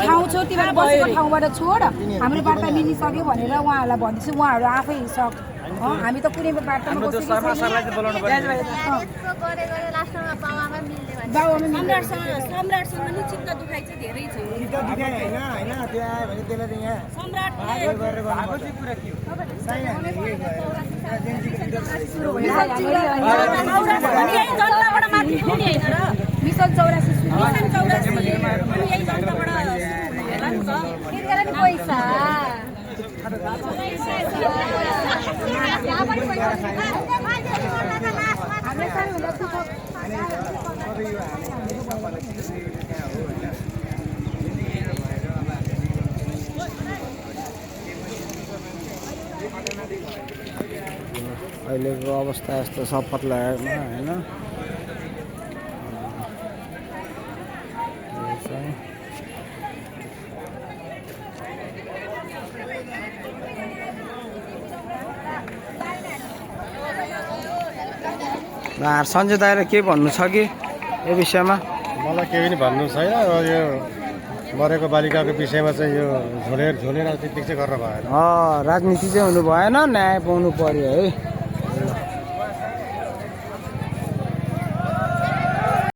ठाउँ छौ तिमीहरू बसेको ठाउँबाट छोड हाम्रो बाटो मिलिसक्यो भनेर उहाँहरूलाई भन्दैछु उहाँहरू आफै सक्छ हामी त कुनै बाटोमा मिसन 84 पैसा अहिलेको अवस्था यस्तो सपत लागेको होइन सञ्जय दाइलाई के भन्नु छ कि यो विषयमा मलाई केही पनि भन्नु छैन यो मरेको बालिकाको विषयमा चाहिँ यो झोलेर राजनीति चाहिँ गर्न भएन राजनीति चाहिँ हुनु भएन न्याय पाउनु पर्यो है